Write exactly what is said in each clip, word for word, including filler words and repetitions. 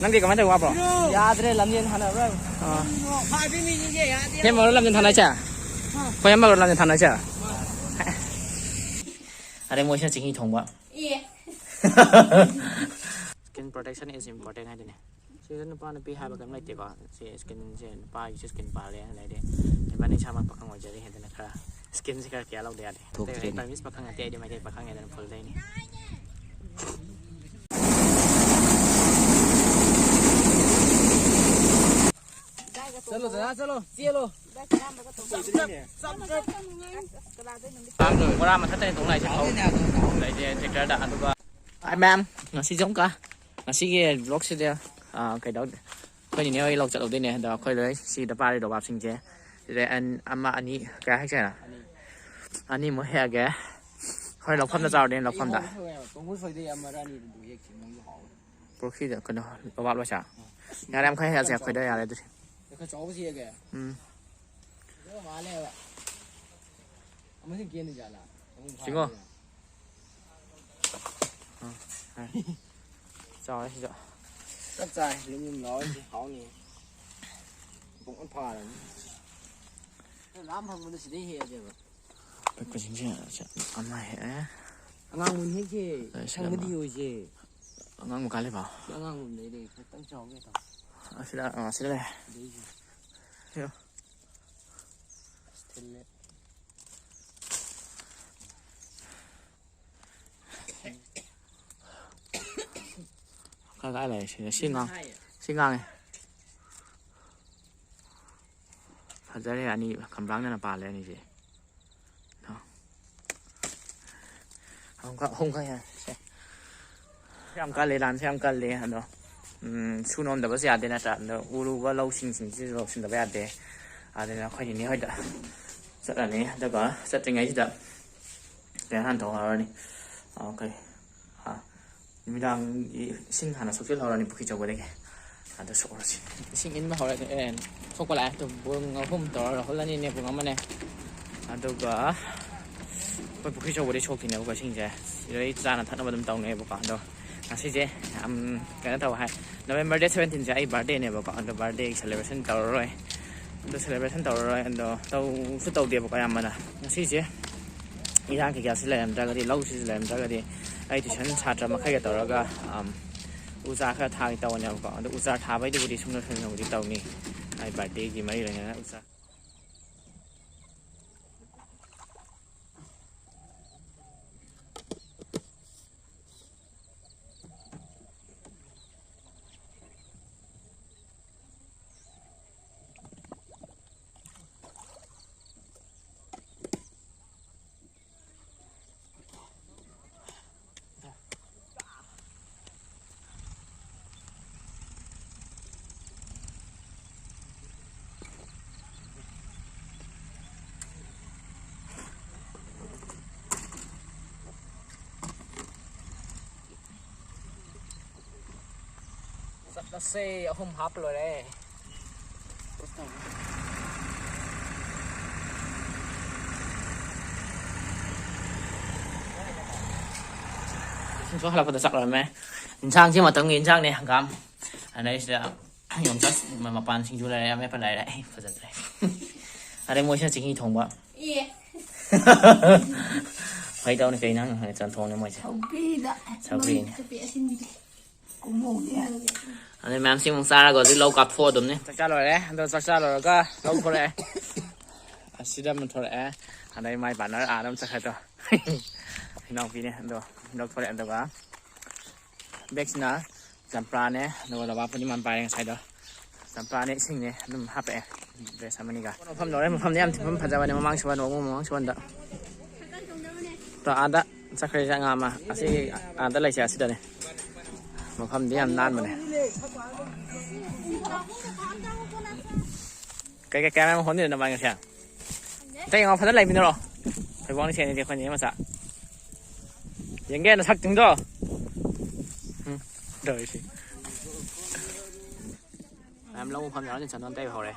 ꯅꯪꯗꯤ ꯀꯃꯥꯏꯅ ꯇꯧꯕ, ꯋꯥꯕ꯭ꯔꯣ? ꯌꯥꯗ꯭ꯔꯦ, ꯂꯝꯖꯦꯟ ꯊꯥꯅꯕ꯭ꯔꯣ? ꯑꯥ꯫ ꯐꯥꯏꯕꯤ ꯃꯤꯁꯤꯡꯁꯦ ꯌꯥꯗꯦ꯫ ꯍꯦ, ꯃꯔꯣ ꯂꯝꯖꯦꯟ ꯊꯥꯅꯁꯦ? ꯑꯩꯈꯣꯏ ꯑꯃ ꯂꯝꯖꯦꯟ ꯊꯥꯅꯁꯦ? ꯑꯗꯩ ꯃꯣꯏꯁꯤꯅ ꯆꯤꯡꯍꯤ ꯊꯣꯡꯕ꯫ ꯑꯦ꯫ Skin protection is important ꯍꯥꯏꯗꯨꯅꯦ꯫ ꯁꯤꯗ ꯅꯨꯄꯥ ꯅꯨꯄꯤ ꯍꯥꯏꯕ ꯀꯩꯝ ꯂꯩꯇꯦꯀꯣ꯫ ꯁꯤ skinꯁꯦ ꯅꯨꯄꯥꯒꯤꯁꯨ skin ꯄꯥꯜꯂꯦ, ꯑꯗꯩꯗꯤ ꯏꯕꯥꯅꯤ ꯏꯁꯥꯃꯛ ꯄꯥꯈꯪ ꯑꯣꯏꯖꯔꯤ, ꯑꯗꯨꯅ ꯈꯔ skinꯁꯦ ꯈꯔ care ꯂꯧꯗ ꯌꯥꯗꯦ꯫ ꯊꯣꯛꯇ꯭ꯔꯦꯅꯦ꯫ ꯑꯇꯩ Burmese ꯄꯥꯈꯪ ꯅꯠꯇꯦ, ꯑꯩꯗꯤ ꯃꯩꯇꯩ ꯄꯥꯈꯪꯅꯦ, ꯑꯗꯨꯅ full ꯗꯩꯅꯤ꯫ ꯆꯠꯂꯣ ꯗꯗꯥ, ꯆꯠꯂꯣ, ꯆꯦꯜꯂꯣ꯫ ꯕꯣꯔꯥ ꯃꯊꯛꯇꯅꯤ ꯇꯣꯡ ꯂꯥꯛꯏꯁꯦ, ꯐꯧ꯫ ꯂꯩꯁꯦ tractorꯗ, ꯑꯗꯨꯒ ꯍꯥꯏ ꯃꯌꯥꯝ, ꯉꯁꯤꯁꯦ ꯑꯃꯨꯛꯀ, ꯉꯁꯤꯒꯤ vlogꯁꯤꯗ, ꯑꯥ, ꯀꯩꯗꯧ-, ꯑꯩꯈꯣꯏ ꯅꯤꯅꯦ ꯍꯣꯏ ꯂꯧ ꯆꯠꯍꯧꯗꯣꯏꯅꯦ꯫ ꯑꯗꯣ ꯑꯩꯈꯣꯏ ꯂꯣꯏ ꯁꯤꯗ ꯄꯥꯔꯤ ꯗꯣꯕꯥꯞꯁꯤꯡꯁꯦ꯫ ꯁꯤꯗ ꯑꯟ-, ꯑꯃ, ꯑꯅꯤ, ꯀꯌꯥ ꯍꯦꯛꯁꯦ ꯍꯥꯏꯅꯣ? ꯑꯅꯤꯃꯨꯛ ꯍꯦꯛꯑꯒꯦ꯫ ꯍꯣꯔꯦꯟ ꯂꯧꯐꯝꯗ ꯆꯥꯔꯨꯗꯣꯏꯅꯦ, ꯂꯧꯐꯝꯗ꯫ ꯇꯣꯡꯕ ꯁꯣꯏꯗꯩ ꯑꯃꯔ ꯑꯅꯤꯗꯨꯕꯨ ꯍꯦꯛꯁꯤ, ꯃꯣꯏꯁꯨ ꯍꯥꯎꯋꯦ꯫ ꯄꯨꯈ꯭ꯔꯤꯗ ꯀꯩꯅꯣ, ꯗꯣꯕꯥꯞ ꯂꯣꯏꯁꯥ꯫ ꯌꯥꯔꯦ, ꯌꯥꯝ ꯈꯔ ꯍꯦꯛꯑꯁꯦ ꯑꯩꯈꯣꯏꯗ, ꯌꯥꯔꯦ ꯑꯗꯨꯗꯤ꯫ ꯈꯔ ꯆꯥꯎꯕꯁꯤ ꯍꯦꯛꯑꯒꯦ꯫ ꯎꯝ꯫ ꯑꯗꯨꯒ ꯃꯥꯜꯂꯦꯕ꯫ ꯑꯃꯁꯤ ꯀꯦꯟꯗꯣꯏ ꯖꯥꯠꯂꯥ? ꯑꯃꯨꯛ ꯁꯤꯡꯉꯣ꯫ ꯐꯥꯔꯦꯅ꯫ ꯑꯥ, ꯑꯥ꯫ ꯆꯥꯎꯔꯦ ꯁꯤꯁꯨ꯫ ꯆꯞ ꯆꯥꯔꯦ, ꯂꯨꯝ ꯂꯨꯝ ꯂꯥꯎꯔꯦ ꯁꯤ, ꯍꯥꯎꯅꯤ꯫ ꯄꯨꯡ ꯑꯃ ꯐꯥꯔꯕꯅꯤ꯫ ꯂꯥꯝ ꯐꯪꯕꯗ ꯁꯤꯗꯩ ꯍꯦꯛꯑꯁꯦꯕ꯫ ꯑꯄꯤꯛꯄꯁꯤꯡꯁꯦ ꯑꯃ ꯍꯦꯛꯑꯦ꯫ ꯑꯉꯥꯡꯕ ꯍꯦꯛꯁꯦ, ꯑꯗꯩ ꯁꯤꯗ ꯁꯪꯕꯗꯤ ꯑꯃ꯫ ꯑꯣꯏꯁꯦ꯫ ꯑꯉꯥꯡꯕ ꯀꯥꯏ ꯂꯩꯕ? ꯁꯤ ꯑꯉꯥꯡꯕ ꯑꯃ ꯂꯩꯔꯦ, ꯈꯤꯇꯪ ꯆꯥꯎꯒꯦ ꯇꯧ꯫ ꯑꯁꯤꯗ, ꯑ, ꯑꯁꯤꯗ ꯂꯩ꯫ ꯑꯗꯩꯁꯦ꯫ ꯁꯤꯗ꯫ ꯑꯁ, ꯊꯤꯜꯂꯦ꯫ ꯀꯥꯏ ꯀꯥꯏ ꯂꯩꯔꯦ? ꯁꯤꯗ ꯁꯤ ꯉꯥꯡ-, ꯁꯤ ꯉꯥꯡꯉꯦ꯫ ꯐꯖꯔꯦ ꯑꯅꯤ, ꯈꯝꯕ꯭ꯔꯥꯡꯗꯅ ꯄꯥꯜꯂꯦ ꯑꯅꯤꯁꯦ꯫ ꯑꯍꯨꯝꯈꯛ, ꯑꯍꯨꯝꯈꯛ ꯍꯦꯟꯅ ꯁꯦ꯫ ꯌꯥꯝ ꯀꯜꯂꯦ, ꯂꯥꯟꯁꯦ ꯌꯥꯝ ꯀꯜꯂꯦ꯫ ꯑꯗꯣ, ꯎꯝ, ꯁꯨ ꯅꯣꯝꯗꯕꯁꯨ ꯌꯥꯗꯦ ꯅꯠꯇ꯭ꯔꯥ? ꯑꯗꯣ ꯎꯔꯨꯕ ꯂꯧꯁꯤꯡꯁꯤꯡꯁꯤꯁꯨ ꯂꯧꯁꯤꯟꯗꯕ ꯌꯥꯗꯦ꯫ ꯑꯗꯨꯅ ꯑꯩꯈꯣꯏ ꯅꯤꯅꯦ ꯍꯣꯏꯗ ꯆꯠꯂꯅꯤ꯫ ꯑꯗꯨꯒ ꯆꯠꯇ꯭ꯔꯤꯉꯩꯁꯤꯗ ꯀꯩꯅꯣ ꯍꯥꯟꯅ ꯇꯧꯍꯧꯔꯅꯤ꯫ ꯑ, ꯀꯩ, ꯑ, ꯅꯨꯃꯤꯗꯥꯡꯒꯤ ꯏꯁꯤꯡ ꯍꯥꯟꯅ ꯁꯣꯛꯆꯤꯜꯍꯧꯔꯅꯤ ꯄꯨꯈ꯭ꯔꯤ ꯑꯆꯧꯕꯗꯒꯤ꯫ ꯑꯗꯨ ꯁꯣꯛꯑꯁꯤ꯫ ꯏꯁꯤꯡ ꯏꯟꯕ ꯍꯧꯔꯦ, ꯑꯦ, ꯁꯣꯛꯄ ꯂꯥꯛꯑꯦ꯫ ꯑꯗꯨ ꯄꯨꯡ ꯑꯍꯨꯝ ꯇꯧꯔ ꯔꯥꯍꯨꯜ ꯑꯅꯤꯅꯦ, ꯄꯨꯡ ꯑꯃꯅꯦ꯫ ꯑꯗꯨꯒ ꯑꯩꯈꯣꯏ ꯄꯨꯈ꯭ꯔꯤ ꯑꯆꯧꯕꯗꯩ ꯁꯣꯛꯈꯤꯅꯦꯕꯀꯣ ꯏꯁꯤꯡꯁꯦ꯫ ꯁꯤꯗꯩ ꯆꯥꯅ ꯊꯛꯅꯕ ꯑꯗꯨꯝ ꯇꯧꯅꯩꯌꯦꯕꯀꯣ꯫ ꯑꯗꯣ ꯉꯁꯤꯁꯦ ꯌꯥꯝ ꯀꯩꯅꯣ ꯇꯧꯕ ꯍꯥꯏ, ꯅꯕꯦꯝꯕꯔ ꯗꯦꯠ ꯁꯕꯦꯟꯇꯤꯟꯁꯦ ꯑꯩ ꯕꯥꯔꯗꯦꯅꯦꯕꯀꯣ꯫ ꯑꯗꯣ ꯕꯥꯔꯗꯦ ꯁꯦꯂꯦꯕ꯭ꯔꯦꯁꯟ ꯇꯧꯔꯔꯣꯏ, ꯑꯗꯣ ꯁꯦꯂꯦꯕ꯭ꯔꯦꯁꯟ ꯇꯧꯔꯔꯣꯏ, ꯑꯗꯣ ꯇꯧꯁꯨ ꯇꯧꯗꯦꯕꯀꯣ ꯑꯌꯥꯝꯕꯅ꯫ ꯉꯁꯤꯁꯦ ꯏꯔꯥꯡ ꯀꯩꯀꯥꯁꯤ ꯂꯩꯔꯝꯗ꯭ꯔꯒꯗꯤ, ꯂꯧꯁꯤꯁꯨ ꯂꯩꯔꯝꯗ꯭ꯔꯒꯗꯤ, ꯑꯩ ꯇ꯭ꯌꯨꯁꯟ ꯁꯥꯇ꯭ꯔ ꯃꯈꯩꯒ ꯇꯧꯔꯒ, ꯑꯝ, ꯎ ꯆꯥꯔ ꯈꯔ ꯊꯥꯒꯦ ꯇꯧꯕꯅꯦꯕꯀꯣ꯫ ꯑꯗꯣ ꯎ ꯆꯥꯔ ꯊꯥꯕꯩꯗꯨꯕꯨꯗꯤ ꯁꯨꯝ ꯂꯣꯏꯁꯤꯟꯕꯕꯨꯗꯤ ꯇꯧꯅꯤ, ꯑꯩ ꯕꯥꯔꯗꯦꯒꯤ ꯃꯔꯤ ꯂꯩꯅꯅ ꯎ ꯆꯥꯔ꯫ ꯆꯠꯂꯁꯦ, ꯑꯍꯨꯝ ꯍꯥꯞꯄ ꯂꯣꯏꯔꯦ꯫ ꯁꯤꯡꯁꯨ ꯍꯜꯂꯛꯄꯗ ꯆꯥꯛ ꯂꯣꯏꯔꯝꯃꯦ꯫ ꯏꯟꯁꯥꯡꯁꯤ ꯃꯇꯝꯒꯤ ꯏꯟꯁꯥꯡꯅꯦ, ꯍꯪꯒꯥꯝ꯫ ꯑꯗꯩꯁꯤꯗ ꯌꯣꯡꯆꯥꯛ ꯃꯄꯥꯟ ꯁꯤꯡꯖꯨ ꯂꯩꯔꯦ, ꯑꯃꯦꯠꯄ ꯂꯩꯔꯦ꯫ ꯑꯩ ꯐꯖꯗ꯭ꯔꯦ꯫ ꯑꯗꯩ ꯃꯣꯏꯁꯤꯅ ꯆꯤꯡꯍꯤ ꯊꯣꯡꯕ꯫ ꯑꯦ꯫ ꯐꯩ ꯇꯧꯅꯤ, ꯀꯩ ꯏꯟꯁꯥꯡꯅꯣ ꯈꯪꯗꯦ, ꯆꯝꯊꯣꯡꯅꯤ ꯃꯣꯏꯁꯦ꯫ ꯁꯧꯒ꯭ꯔꯤꯗ ꯁꯧꯒ꯭ꯔꯤꯅꯤ꯫ ꯅꯥꯀꯨꯞꯄꯤ ꯑꯁꯤꯟꯕꯤꯗꯤ꯫ ꯀꯨꯝꯃꯧꯅꯦ꯫ ꯑꯗꯩ ꯃꯌꯥꯝꯁꯤ ꯑꯃꯨꯛ ꯆꯥꯔꯒ ꯍꯧꯖꯤꯛ ꯂꯧ ꯀꯥꯞꯊꯣꯛꯑꯗꯕꯅꯤ꯫ ꯆꯥꯛ ꯆꯥ ꯂꯣꯏꯔꯦ꯫ ꯑꯗꯣ ꯆꯥꯛ ꯆꯥ ꯂꯣꯏꯔꯒ ꯂꯧ ꯊꯣꯔꯛꯑꯦ꯫ ꯑꯁꯤꯗ ꯑꯃ ꯊꯣꯔꯛꯑꯦ꯫ ꯑꯗꯩ ꯃꯥꯏ ꯄꯥꯔꯠꯅꯔ ꯑꯥꯗ ꯑꯃ ꯆꯠꯈ꯭ꯔꯦꯗꯣ꯫ ꯏꯅꯥꯎꯄꯤꯅꯦ꯫ ꯑꯗꯣ ꯂꯧ ꯊꯣꯔꯛꯑꯦ꯫ ꯑꯗꯨꯒ ꯕꯦꯛꯁꯤꯅ ꯆꯝꯄ꯭ꯔꯥꯅꯦ, ꯑꯗꯨꯒ ꯂꯣꯕꯥꯞꯄꯨꯗꯤ ꯃꯥꯅ ꯄꯥꯏꯔꯦ ꯉꯁꯥꯏꯗꯣ꯫ ꯆꯝꯄ꯭ꯔꯥꯅꯦ, ꯏꯁꯤꯡꯅꯦ ꯑꯗꯨꯝ ꯍꯥꯞꯄꯛꯑꯦ, ꯗ꯭ꯔꯦꯁ ꯑꯃꯅꯤꯒ꯫ ꯃꯐꯝ ꯌꯧꯔꯦ, ꯃꯐꯝꯗꯤ ꯌꯥꯝ ꯊꯤ ꯃꯐꯝ ꯐꯖꯕꯅꯦ, ꯃꯃꯥꯡ ꯁꯨꯕꯟ, ꯃꯃꯥꯡ ꯁꯨꯕꯟꯗ꯫ ꯇꯣ ꯑꯥꯗ ꯆꯠꯈ꯭ꯔꯦ ꯉꯥ ꯑꯃ, ꯑꯁꯤ ꯑꯥꯗ ꯂꯩꯁꯦ ꯑꯁꯤꯗꯅꯦ꯫ ꯃꯐꯝꯗꯤ ꯌꯥꯝ ꯅꯥꯟꯕꯅꯦ꯫ ꯀꯩ ꯀꯩ ꯀꯌꯥꯝ ꯌꯥꯝ ꯍꯣꯠꯅꯔꯤꯅꯣ ꯃꯥꯏ ꯉꯁꯤ? ꯑꯝꯇ ꯌꯦꯡꯉꯣ, ꯐꯖꯅ ꯂꯩꯃꯤꯟꯅꯔꯣ꯫ ꯊꯣꯏꯕꯣꯡ ꯁꯦꯡꯉꯤꯗꯤ ꯑꯩꯈꯣꯏ ꯅꯦ ꯃꯆꯥ꯫ ꯌꯦꯡꯒꯦ ꯅꯁꯛꯁꯤꯡꯗꯣ꯫ ꯎꯝ, ꯇꯧꯔꯤꯁꯤ꯫ ꯃꯌꯥꯝ ꯂꯧ ꯃꯐꯝ ꯌꯧꯔꯅꯤ, ꯆꯟꯗꯣꯟ ꯇꯩꯕ ꯍꯧꯔꯦ꯫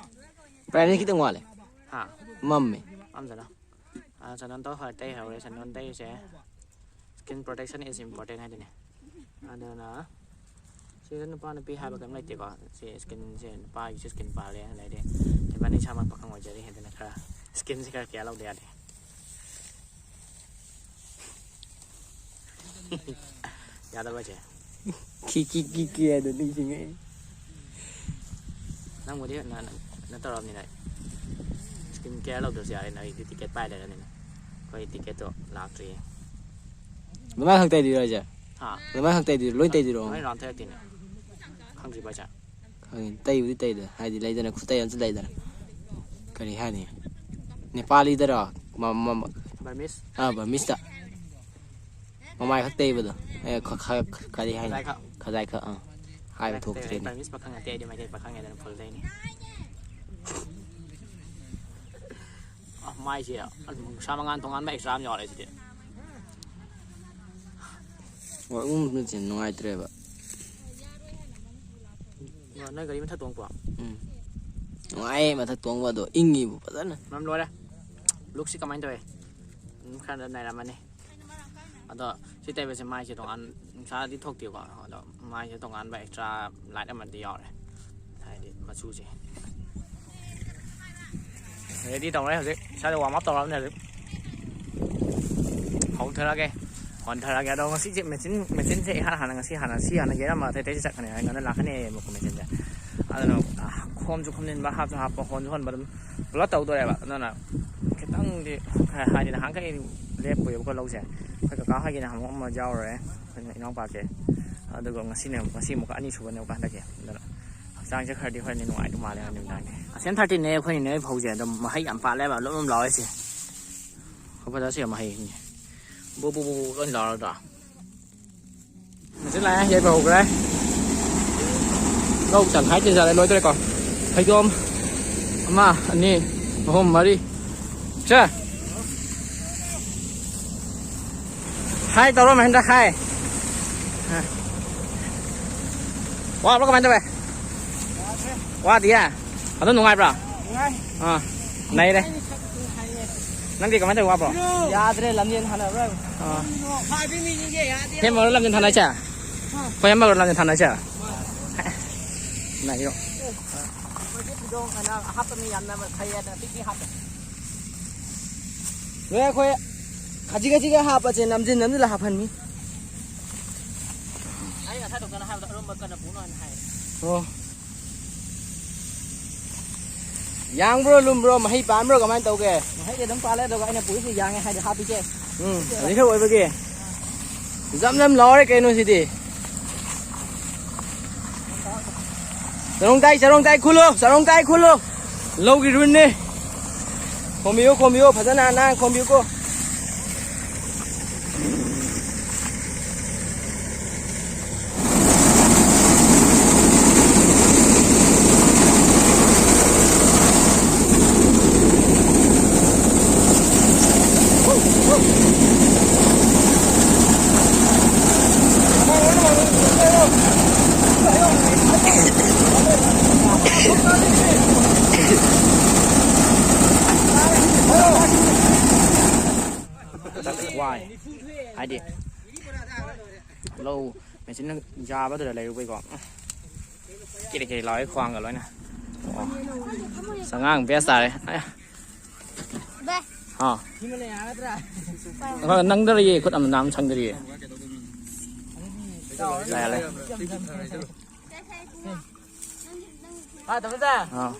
ꯄ꯭ꯔꯥꯏꯝꯁꯦ ꯈꯤꯇꯪ ꯋꯥꯠꯂꯦ꯫ ꯍꯥ? ꯃꯝꯃꯦ꯫ ꯃꯝꯖꯅꯣ꯫ ꯑꯥ, ꯆꯟꯗꯣꯟ ꯇꯧ ꯍꯧꯔꯦ, ꯇꯩ ꯍꯧꯔꯦ꯫ ꯆꯟꯗꯣꯟ ꯇꯩꯁꯦ skin protection is important ꯍꯥꯏꯗꯨꯅꯦ꯫ ꯑꯗꯨꯅ ꯁꯤꯗ ꯅꯨꯄꯥ ꯅꯨꯄꯤ ꯍꯥꯏꯕ ꯀꯩꯝ ꯂꯩꯇꯦꯀꯣ꯫ ꯁꯤ ꯁ꯭ꯀꯤꯟꯁꯦ ꯅꯨꯄꯥꯒꯤꯁꯨ ꯁ꯭ꯀꯤꯟ ꯄꯥꯜꯂꯦ, ꯑꯗꯩꯗꯤ ꯏꯕꯥꯅꯤ ꯏꯁꯥꯃꯛ ꯄꯥꯈꯪ ꯑꯣꯏꯖꯔꯤ, ꯑꯗꯨꯅ ꯈꯔ ꯁ꯭ꯀꯤꯟꯁꯦ ꯈꯔ ꯀꯦꯌꯔ ꯂꯧꯗ ꯌꯥꯗꯦ꯫ ꯌꯥꯗꯕ꯭ꯔꯣ ꯍꯥꯏꯁꯦ? ꯈꯤ ꯈꯤ ꯈꯤ ꯈꯤ ꯍꯥꯏꯗꯣ ꯅꯤꯡꯁꯤꯡꯉꯦ꯫ ꯅꯪꯕꯨꯗꯤ ꯅ- ꯅ- ꯅ ꯇꯧꯔꯕꯅꯤꯅ ꯁ꯭ꯀꯤꯟ ꯀꯦꯌꯔ ꯂꯧꯗ꯭ꯔꯁꯨ ꯌꯥꯔꯦ, ꯅꯪꯒꯤꯗꯤ ꯇꯤꯀꯦꯠ ꯄꯥꯏ ꯂꯩꯔꯕꯅꯤꯅ꯫ ꯑꯩꯈꯣꯏ ꯇꯤꯀꯦꯠꯇꯣ ꯂꯥꯛꯇ꯭ꯔꯤꯌꯦ꯫ ꯑꯗꯨꯃꯥꯏꯅ ꯈꯛ ꯇꯩꯗꯣꯏꯔꯣ ꯍꯥꯏꯁꯦ? ꯍꯥ? ꯑꯗꯨꯃꯥꯏꯅ ꯈꯛ ꯇꯩꯗꯣꯏꯔꯣ? ꯂꯣꯏ ꯇꯩꯗꯣꯏꯔꯣ? ꯂꯣꯏ ꯔꯥꯎꯟ ꯊꯩꯔꯛꯇꯣꯏꯅꯦ꯫ ꯈꯪꯗ꯭ꯔꯤꯕꯣ ꯍꯥꯏꯁꯦ? ꯈꯪꯉꯦ, ꯇꯩꯕꯨꯗꯤ ꯇꯩꯗ, ꯍꯥꯏꯗꯤ ꯂꯩꯗꯅ, ꯈꯨꯇꯩ ꯑꯃꯁꯨ ꯂꯩꯗꯅ꯫ ꯀꯔꯤ ꯍꯥꯏꯅꯤ? ꯅꯦꯄꯥꯂꯤꯗꯔꯣ? ꯃ- ꯃ- ꯃ- ꯕꯔꯃꯤꯁ꯫ ꯑꯥ, ꯕꯔꯃꯤꯁꯇ꯫ ꯃꯃꯥꯏ ꯈꯛ ꯇꯩꯕꯗꯣ꯫ ꯑꯦ, ꯈ- ꯈ- ꯈ- ꯀꯔꯤ ꯍꯥꯏꯅꯤ? ꯈꯖꯥꯏ ꯈꯛ꯫ ꯈꯖꯥꯏ ꯈꯛ, ꯑꯥ꯫ ꯍꯥꯏꯕ ꯈꯖꯥꯏ ꯈꯛ ꯇꯩ꯫ ꯊꯣꯛꯇ꯭ꯔꯦꯅꯦ꯫ ꯕꯔꯃꯤꯁ ꯄꯥꯈꯪ ꯅꯠꯇꯦ, ꯑꯩꯗꯤ ꯃꯩꯇꯩ ꯄꯥꯈꯪ ꯍꯥꯏꯗꯅ ꯐꯨꯜ ꯇꯩꯅꯤ꯫ ꯑ, ꯃꯥꯏꯁꯦ ꯅꯨꯡꯁꯥ ꯃꯉꯥꯜ ꯇꯣꯉꯥꯟꯕ ꯑꯦꯛꯁꯇ꯭ꯔꯥ ꯑꯃ ꯌꯥꯎꯔꯦ ꯁꯤꯗꯤ꯫ ꯍꯣꯏ, ꯎꯪꯕꯁꯤ ꯅꯨꯡꯉꯥꯏꯇ꯭ꯔꯦꯕ꯫ ꯅꯣꯏ ꯒꯥꯔꯤ ꯃꯊꯛ ꯇꯣꯡꯉꯛꯄ꯭ꯔꯣ? ꯎꯝ꯫ ꯅꯨꯡꯉꯥꯏꯌꯦ ꯃꯊꯛ ꯇꯣꯡꯕ, ꯑꯗꯣ ꯏꯪꯉꯤꯕꯨ ꯐꯖꯅ꯫ ꯃꯔꯝ ꯂꯣꯏꯔꯦ꯫ ꯂꯨꯛꯁꯤ ꯀꯃꯥꯏꯅ ꯇꯧꯋꯤ? ꯑꯗꯨꯝ ꯈꯔ ꯅꯩꯔꯝꯃꯅꯤ꯫ ꯑꯗꯣ ꯁꯤ ꯇꯩꯕꯁꯦ ꯃꯥꯏꯁꯦ ꯇꯣꯉꯥꯟ, ꯅꯨꯡꯁꯥꯗꯤ ꯊꯣꯛꯇꯦꯀꯣ, ꯑꯗꯣ ꯃꯥꯏꯁꯦ ꯇꯣꯉꯥꯟꯕ ꯑꯦꯛꯁꯇ꯭ꯔꯥ ꯂꯥꯏꯠ ꯑꯃꯗꯤ ꯌꯥꯎꯔꯦ, ꯍꯥꯏꯗꯤ ꯃꯆꯨꯁꯦ꯫ ꯔꯦꯗꯤ ꯇꯧꯔꯦ ꯍꯧꯖꯤꯛ, ꯏꯁꯥꯁꯦ ꯋꯥꯔꯝ ꯑꯞ ꯇꯧꯔꯕꯅꯦ ꯍꯧꯖꯤꯛ꯫ ꯍꯧꯊꯔꯒꯦ, ꯍꯣꯟꯊꯔꯒꯦ꯫ ꯑꯗꯣ ꯉꯁꯤꯁꯦ ꯃꯦꯆꯤꯟ, ꯃꯦꯆꯤꯟꯁꯦ ꯏꯍꯥꯟ ꯍꯥꯟꯅ, ꯉꯁꯤ ꯍꯥꯟꯅ, ꯁꯤ ꯍꯥꯟꯅ ꯌꯩꯔꯝꯃ ꯑꯇꯩ ꯑꯇꯩꯁꯦ ꯆꯠꯈ꯭ꯔꯅꯤ ꯍꯥꯏꯅ ꯂꯥꯛꯀꯅꯤ ꯍꯥꯏꯌꯦꯕꯀꯣ ꯃꯦꯆꯤꯟꯁꯦ꯫ ꯑꯗꯨꯅ, ꯑ, ꯈꯣꯝꯁꯨ ꯈꯣꯝꯖꯤꯟꯕ, ꯍꯥꯞꯁꯨ ꯍꯥꯞꯄ, ꯍꯣꯟꯁꯨ ꯍꯣꯟꯕ, ꯑꯗꯨꯝ ꯄꯨꯂꯞ ꯇꯧꯗꯣꯔꯦꯕ꯫ ꯑꯗꯨꯅ ꯈꯤꯇꯪꯗꯤ ꯍꯥꯏꯗꯤ ꯅꯍꯥꯟꯈꯩ ꯂꯦꯞꯄꯣꯏꯕꯀꯣ ꯂꯧꯁꯦ꯫ ꯑꯩꯈꯣꯏ ꯀꯀꯥ ꯍꯣꯏꯒꯤ ꯅꯍꯥꯟꯃꯨꯛ ꯑꯃ ꯌꯥꯎꯔꯨꯔꯦ, ꯑꯩꯈꯣꯏꯅ ꯏꯅꯥꯎꯄꯥꯁꯦ꯫ ꯑꯗꯨꯒ ꯉꯁꯤꯅ, ꯉꯁꯤ ꯑꯃꯨꯛꯀ ꯑꯅꯤꯁꯨꯕꯅꯦꯕꯀꯣ ꯍꯟꯗꯛꯀꯤ꯫ ꯑꯗꯨꯅ ꯍꯛꯆꯥꯡꯁꯦ ꯈꯔꯗꯤ ꯍꯣꯏ ꯅꯨꯡꯉꯥꯏꯗꯧ ꯃꯥꯜꯂꯦ ꯅꯨꯃꯤꯗꯥꯡꯒꯤ꯫ ꯑꯁꯦꯟ ꯊꯥꯔꯇꯤꯟꯅꯦ ꯑꯩꯈꯣꯏꯅꯅꯦ ꯐꯧꯁꯦ, ꯑꯗꯨꯝ ꯃꯍꯩ ꯌꯥꯝ ꯄꯥꯜꯂꯦꯕ, ꯂꯨꯝ ꯂꯨꯝ ꯂꯥꯎꯔꯦ ꯁꯦ꯫ ꯐꯧ ꯐꯖꯁꯦ ꯃꯍꯩ꯫ ꯕꯨ ꯕꯨ ꯕꯨ ꯕꯨ ꯂꯣꯏ ꯂꯥꯎꯔꯗ꯭ꯔꯣ? ꯃꯦꯆꯤꯟ ꯂꯥꯛꯑꯦ, ꯌꯩꯕ ꯍꯧꯈ꯭ꯔꯦ꯫ ꯂꯧ ꯇꯪꯈꯥꯏ ꯆꯦꯟꯖꯔꯦ, ꯂꯣꯏꯗꯣꯔꯦꯀꯣ꯫ ꯐꯩꯗꯣꯝ ꯑꯃ, ꯑꯅꯤ, ꯑꯍꯨꯝ, ꯃꯔꯤ꯫ ꯁꯦ꯫ ꯍꯥꯏ ꯇꯧꯔꯣ, ꯃꯍꯦꯟꯗ꯭ꯔ, ꯍꯥꯏ꯫ ꯋꯥꯕ꯭ꯔꯣ, ꯀꯃꯥꯏꯅ ꯇꯧꯋꯦ? ꯋꯥꯗꯤꯌꯦ? ꯑꯗꯨꯝ ꯅꯨꯡꯉꯥꯏꯕ꯭ꯔꯣ? ꯅꯨꯡꯉꯥꯏ꯫ ꯑꯥ, ꯅꯩꯔꯦ꯫ ꯑꯩ ꯁꯛ ꯅꯨꯡꯉꯥꯏꯌꯦ꯫ ꯅꯪꯗꯤ ꯀꯃꯥꯏꯅ ꯇꯧꯋꯤ, ꯋꯥꯕ꯭ꯔꯣ? ꯌꯥꯗ꯭ꯔꯦ, ꯂꯝꯖꯦꯟ ꯍꯥꯟꯅꯔꯣꯏ꯫ ꯑꯥ꯫ ꯀꯩꯅꯣ, ꯐꯥꯏꯕ ꯃꯤꯅꯤꯒꯦ ꯌꯥꯗꯦ꯫ ꯁꯦꯝꯃꯔꯣ ꯂꯝꯖꯦꯟ ꯊꯥꯅ ꯍꯥꯏꯁꯦ? ꯑꯩꯈꯣꯏ ꯑꯃꯒ ꯂꯥꯟꯅ ꯊꯥꯅꯁꯦ꯫ ꯅꯥꯏꯌꯣ꯫ ꯑꯩꯈꯣꯏꯗꯤ ꯐꯤꯗꯣꯡ ꯀꯩꯅꯣ ꯍꯥꯞꯄꯅꯤ, ꯌꯥꯝꯅ ꯐꯩꯌꯦꯅ ꯄꯤꯛꯄꯤ ꯍꯥꯞꯄꯦ꯫ ꯅꯣꯏ ꯑꯩꯈꯣꯏ ꯈꯖꯤꯛ ꯈꯖꯤꯛ ꯍꯥꯞꯄꯁꯦ, ꯅꯝꯖꯤꯟ ꯅꯝꯖꯤꯜꯂ ꯍꯥꯞꯍꯟꯅꯤ꯫ ꯑꯩ ꯉꯁꯥꯏ ꯗꯣꯛꯇꯔꯅ ꯍꯥꯏꯕꯗꯣ ꯑꯔꯨꯝꯕ ꯀꯟꯅ ꯄꯨꯅꯣ ꯍꯥꯏꯅ ꯍꯥꯏ꯫ ꯑꯣ꯫ ꯌꯥꯡꯕ꯭ꯔꯣ, ꯂꯨꯝꯕ꯭ꯔꯣ, ꯃꯍꯩ ꯄꯥꯟꯕ꯭ꯔꯣ, ꯀꯃꯥꯏꯅ ꯇꯧꯒꯦ? ꯃꯍꯩꯗꯤ ꯑꯗꯨꯝ ꯄꯥꯜꯂꯦ, ꯑꯗꯨꯒ ꯑꯩꯅ ꯄꯨꯔꯤꯁꯦ ꯌꯥꯡꯉꯦ ꯍꯥꯏꯗꯤ ꯍꯥꯞꯄꯤꯁꯦ꯫ ꯎꯝ, ꯍꯧꯖꯤꯛ ꯈꯔ ꯑꯣꯏꯕꯒꯤ꯫ ꯖꯝ ꯖꯝ ꯂꯥꯎꯔꯦ ꯀꯩꯅꯣ ꯁꯤꯗꯤ꯫ ꯆꯔꯣꯡ ꯇꯥꯏ, ꯆꯔꯣꯡ ꯇꯥꯏ, ꯈꯨꯜꯂꯣ, ꯆꯔꯣꯡ ꯇꯥꯏ, ꯈꯨꯜꯂꯣ꯫ ꯂꯧꯒꯤ ꯔꯨꯟꯅꯦ꯫ ꯈꯣꯝꯕꯤꯌꯨ, ꯈꯣꯝꯕꯤꯌꯨ, ꯐꯖꯅ ꯅꯥꯟꯅ ꯈꯣꯝꯕꯤꯌꯨꯀꯣ꯫ ꯋꯥꯏ꯫ ꯍꯥꯏꯗꯤ ꯂꯧ ꯃꯦꯆꯤꯟꯅ ꯌꯥꯕꯗꯨꯗ ꯂꯩꯔꯨꯕꯩꯀꯣ꯫ ꯀꯤꯔꯤ ꯀꯤꯔꯤ ꯂꯥꯎꯋꯦ ꯈ꯭ꯋꯥꯡꯒ ꯂꯣꯏꯅ꯫ ꯑꯣ꯫ ꯑꯁ, ꯑꯉꯥꯡ ꯕꯦꯁ ꯇꯥꯔꯦ꯫ ꯑꯌꯥ꯫ ꯕꯦ꯫ ꯑꯥ꯫ ꯁꯤꯃꯅ ꯌꯥꯒꯗ꯭ꯔꯥ? ꯑ, ꯅꯪꯗꯔꯤꯌꯦ, ꯈꯨꯠ ꯑꯃ ꯅꯥꯝ ꯁꯪꯗꯔꯤꯌꯦ꯫ ꯌꯥꯔꯦ꯫ ꯍꯥ, ꯇꯥꯃꯣꯗ? ꯑꯥ꯫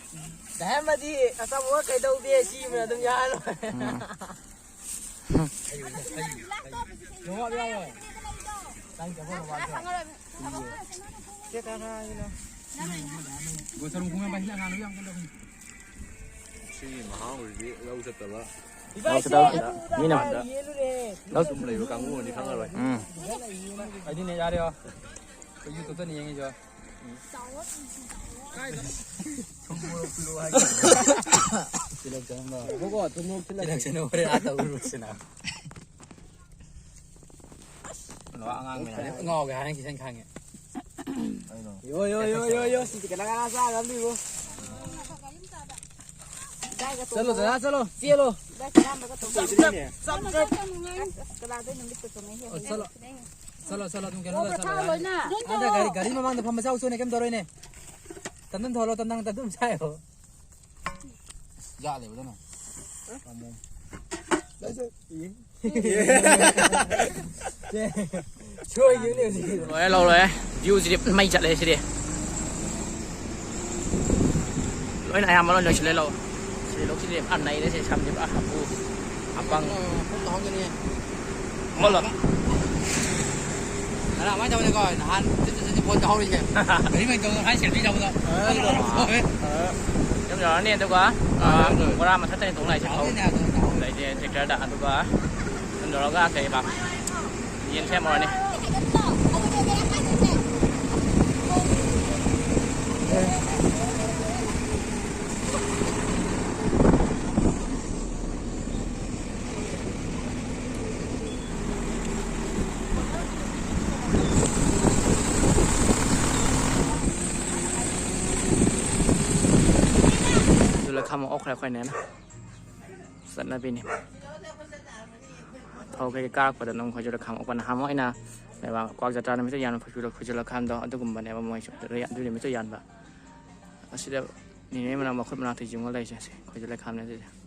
ꯗꯥꯏꯃꯟꯗꯤ ꯑꯆꯥꯄꯣꯠ ꯀꯩꯗꯧꯗꯦ, ꯁꯤꯃꯅ ꯑꯗꯨꯝ ꯌꯥꯔ ꯂꯣꯏꯔꯦ꯫ ꯎꯝ꯫ ꯁꯤꯒꯤ ꯃꯍꯥꯎꯁꯤꯗꯤ ꯂꯧ ꯆꯠꯇꯕ ꯂꯧ ꯆꯠꯇꯕ ꯃꯤꯅ ꯂꯧ ꯁꯨꯝ ꯂꯩꯕ ꯀꯥꯡꯕꯨꯅꯗꯤ ꯈꯪꯉꯔꯣꯏ꯫ ꯎꯝ꯫ ꯑꯩꯗꯤꯅꯦ ꯌꯥꯔꯦ꯫ ꯑꯩꯈꯣꯏ YouTube-ꯇꯅꯤ ꯌꯦꯡꯉꯤꯁꯦ꯫ ꯊꯨꯝ ꯃꯣꯔꯣꯛ ꯄꯤꯔꯛꯑꯣ ꯍꯥꯏꯒꯦ꯫ ꯇꯤꯜꯍꯧ ꯆꯅꯝ ꯂꯧꯔꯦ꯫ ꯉꯥꯏꯈꯣꯀꯣ, ꯊꯨꯝ ꯃꯣꯔꯣꯛ ꯇꯤꯜꯍꯧ꯫ ꯇꯤꯜꯍꯧ ꯆꯅꯝ ꯍꯣꯔꯦꯟ ꯑꯥ ꯇꯧꯔꯨꯔꯁꯤꯅ꯫ ꯂꯣ ꯑꯉꯥꯡ ꯃꯌꯥꯝ꯫ ꯉꯥꯎꯒꯦ ꯍꯥꯏꯅ ꯀꯤꯁꯟ ꯈꯥꯡꯉꯦ꯫ ꯌꯣ, ꯌꯣ, ꯌꯣ, ꯌꯣ, ꯌꯣ, ꯁꯤꯗꯤ ꯀꯅꯥ ꯀꯅꯥ ꯆꯥ ꯉꯝꯗꯣꯏꯕꯣ? ꯆꯠꯂꯣ, ꯗꯗꯥ, ꯆꯠꯂꯣ꯫ ꯆꯦꯜꯂꯣ꯫ ꯆꯞ, ꯆꯞ, ꯆꯞ, ꯆꯞ꯫ ꯀꯅꯥꯗꯩ ꯅꯨꯃꯤꯠꯇ ꯇꯧꯅꯩ? ꯑꯣ, ꯆꯠꯂꯣ꯫ ꯆꯠꯂꯣ, ꯆꯠꯂꯣ, ꯑꯗꯨꯝ ꯀꯩꯅꯣ ꯇꯧꯔ ꯆꯠꯂꯣ, ꯌꯥꯔꯦ꯫ ꯂꯣꯏꯅ꯫ ꯑꯗ ꯒꯥꯔꯤ, ꯒꯥꯔꯤ ꯃꯃꯥꯡꯗ ꯐꯝꯕ ꯆꯥꯎ ꯆꯣꯅꯦ, ꯀꯩꯝ ꯇꯧꯔꯣꯏꯅꯦ꯫ ꯇꯟꯗꯟ ꯊꯣꯛꯍꯜꯂꯣ, ꯇꯟꯗꯟ ꯇꯟꯗꯨꯝ ꯆꯥꯏꯌꯣ꯫ ꯌꯥꯠꯂꯦꯕ ꯑꯗꯨꯅ꯫ ꯁꯣꯏꯈꯤꯕꯅꯦ ꯍꯧꯖꯤꯛ꯫ ꯂꯣꯏꯔꯦ, ꯂꯧ ꯂꯣꯏꯔꯦ꯫ View ꯁꯤꯗꯤ ꯃꯩ ꯆꯠꯂꯦ ꯁꯤꯗꯤ꯫ ꯂꯣꯏꯅ ꯑꯌꯥꯝꯕ ꯂꯣꯏ ꯂꯣꯏꯁꯤꯜꯂꯦ ꯂꯧ꯫ ꯁꯤꯗꯤ ꯂꯧꯁꯤꯗꯤ ꯐꯖꯅ ꯅꯩꯔꯦ ꯁꯤ ꯁꯝꯁꯤ ꯄꯨꯔꯥ ꯍꯥꯄꯨ꯫ ꯑꯄꯪ꯫ ꯃꯣꯠꯂꯣ꯫ ꯉꯔꯥꯡ ꯑꯗꯨꯃꯥꯏꯅ ꯇꯧꯕꯅꯤꯀꯣ, ꯅꯍꯥꯟ ꯆꯠ-, ꯆꯠ-, ꯆꯠ-, ꯐꯣꯟ ꯇꯧꯍꯧꯔꯤꯁꯦ꯫ ꯒꯥꯔꯤ ꯃꯩ ꯇꯧꯗꯅ ꯍꯥꯏ ꯁꯦꯜꯐꯤ ꯂꯧꯕꯗꯣ꯫ ꯑꯥ, ꯑꯗꯨ ꯌꯥꯝ ꯌꯧꯔꯅꯤ, ꯑꯗꯨꯒ, ꯑꯥ, ꯕꯣꯔꯥ ꯃꯊꯛꯇꯅꯤ ꯇꯣꯡ ꯂꯥꯛꯏꯁꯦ꯫ ꯑꯗꯩꯗꯤ tractor ꯗ, ꯑꯗꯨꯒ ꯑꯗꯨꯝ ꯌꯧꯔꯒ ꯀꯩꯕ, ꯌꯦꯟ ꯁꯦꯝꯃꯨꯔꯅꯤ꯫ ꯑꯗꯨ ꯂꯩꯈꯥꯝ ꯑꯣꯛꯈ꯭ꯔꯦ ꯑꯩꯈꯣꯏ ꯅꯦꯅ꯫ ꯆꯠꯅꯕꯤꯅꯤ꯫ ꯐꯧ ꯀꯩꯀꯩ ꯀꯥꯔꯛꯄꯗ ꯑꯗꯨꯝ ꯈꯣꯏꯖꯨ ꯂꯩꯈꯥꯝ ꯑꯣꯛꯄ꯫ ꯅꯍꯥꯟꯃꯨꯛ ꯑꯩꯅ ꯀꯩꯕ, ꯀ꯭ꯋꯥꯛ ꯖꯇ꯭ꯔꯥ ꯅꯨꯃꯤꯠꯇ ꯌꯥꯟꯕ ꯈꯣꯏꯖꯨ, ꯈꯣꯏꯖꯨ ꯂꯩꯈꯥꯝꯗꯣ ꯑꯗꯨꯒꯨꯝꯕꯅꯦꯕ ꯃꯣꯏꯁꯨ꯫ ꯑꯗꯨ ꯅꯨꯃꯤꯠꯇ ꯌꯥꯟꯕ꯫ ꯑꯁꯤꯗ ꯅꯦꯅꯦ ꯃꯅꯥꯛ, ꯃꯈꯨꯠ ꯃꯅꯥꯛꯇ ꯌꯨꯡꯉ ꯂꯩꯔꯤꯁꯦ, ꯁꯤ ꯈꯣꯏꯖꯨ ꯂꯩꯈꯥꯝꯅꯦ ꯑꯁꯤꯁꯦ꯫